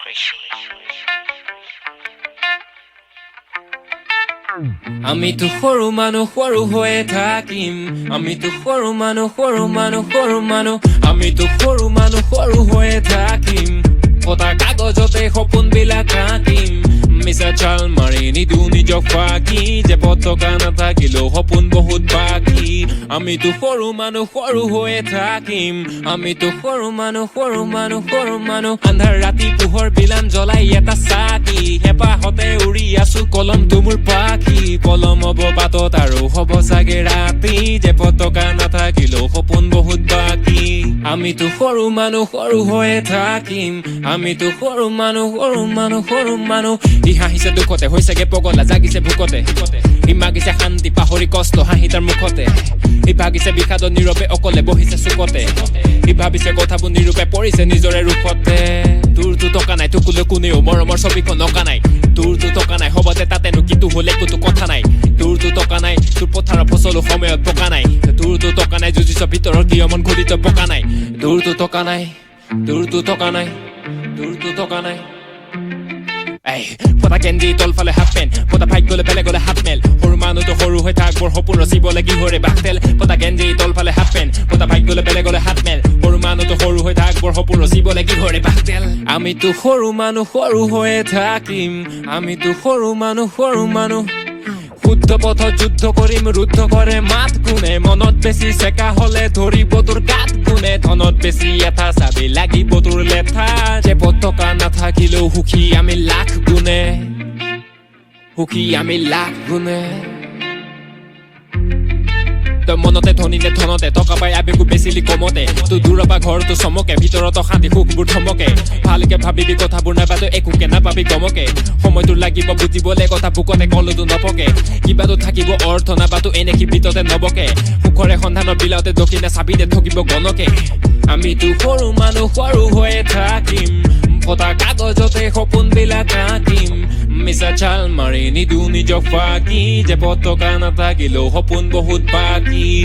Chrissy. আমিতো সৰু মানুহ, সৰু হৈয়ে থাকিম। আমিতো সৰু মানুহ, সৰু মানুহ, সৰু মানুহ। আমিতো সৰু মানুহ, সৰু হৈয়ে থাকিম। ফটা কাগজতে সপোনবিলাক আঁকিম। মিছা চাল মাৰি নিদো নিজক ফাঁকি। জেপত টকা নাথাকিলেও সপোন বহুত বাকী। আমিতো সৰু মানুহ, সৰু হৈয়ে থাকিম। আমিতো সৰু মানুহ, সৰু মানুহ, সৰু মানুহ। আন্ধাৰ ৰাতি পোহৰ বিলাম জ্বলাই এটা চাকি। হেঁপাহতে উৰি আছো, কলমটো মোৰ পাখি। পলম হ'ব বাটত আৰু হ'ব চাগে ৰাতি। জেপত টকা নাথাকিলেও সপোন বহুত বাকী। আমিতো সৰু মানুহ, সৰু হৈয়ে থাকিম। আমিতো সৰু মানুহ, সৰু মানুহ, সৰু মানুহ। ই হাঁহিছে দুখতে, হৈছেগে পগলা, জাগিছে ভোকতে। ই মাগিছে শান্তি, পাহৰি কষ্ট, হাঁহি তাৰ মুখতে। ই ভাগিছে বিষাদ, নীৰৱে অকলে বহিছে চুকতে। ই ভাবিছে কথাবোৰ, নিৰূপে পৰিছে নিজৰে ৰোষতে। তোৰতো টকা নাই, তোকলৈ কোনেও মৰমৰ ছবিখন অঁকা নাই। তোৰতো টকা নাই, হ'বতে তাতেনো কিটো হ'ল, একোতো কথা নাই। তোৰতো টকা নাই, তোৰ পথাৰৰ ফচলো সময়ত পকা নাই। তোৰতো টকা নাই, যুঁজিছ ভিতৰৰ কিয় মন খুলি তই পকা নাই। তোৰতো টকা নাই, তোৰতো টকা নাই, তোৰতো টকা নাই। এই ফটা গেঞ্জি, তলফালে হাফ পেণ্ট, ফটা ভাগ্য গ'লে বেলেগলে হাত মেল। সৰু মানুহটো সৰু হৈ থাক, বৰ সপোন ৰচিবলে কিহৰে বাকতেল। ফটা গেঞ্জি, তলফালে হাফ পেণ্ট, ফটা ভাগ্য গ'লে বেলেগলে হাত মেল। সৰু মানুহটো সৰু হৈ থাক, বৰ সপোন ৰচিবলে কিহৰে বাকতেল। আমিতো সৰু মানুহ, সৰু হৈয়ে থাকিম। আমিতো সৰু মানুহ, সৰু মানুহ। শুদ্ধ পথত যুদ্ধ কৰিম, ৰুদ্ধ কৰে মাত কোনে? মনত বেছি চেকা হলে ধৰিব তোৰ গাত কোনে? ধনত বেছি এঠা চাবি, লাগিব তোৰ লেঠা। জেপত টকা নাথাকিলেও সুখী আমি লাখ গুণে, সুখী আমি লাখ গুণে। তই মনতে ধনী নে ধনতে? টকা পাই আবেগো বেচিলি কমতে। তোৰ দূৰৰ পৰা ঘৰটো চমকে, ভিতৰত অশান্তি সুখবোৰ থমকে। ভালকে ভাবিবি কথাবোৰ, নাইবা তই একোকে নাপাবি গমকে। সময়টো লাগিব বুজিবলে কথা, বুকতে কলতো নপকে। কিবাটো থাকিব অৰ্থ, নাইবাতো এনে সি ভিতৰতে নবকে। সুখৰে সন্ধানৰ বিলাওতে দক্ষিণা চাবিতে ঠগিব গণকে। আমিতো সৰু মানুহ, সৰু হৈয়ে থাকিম। ফটা কাগজতে সপোনবিলাক আঁকিম। মিছা চাল মাৰি নিদো নিজক ফাঁকি। জেপত টকা নাথাকিলেও সপোন বহুত বাকী।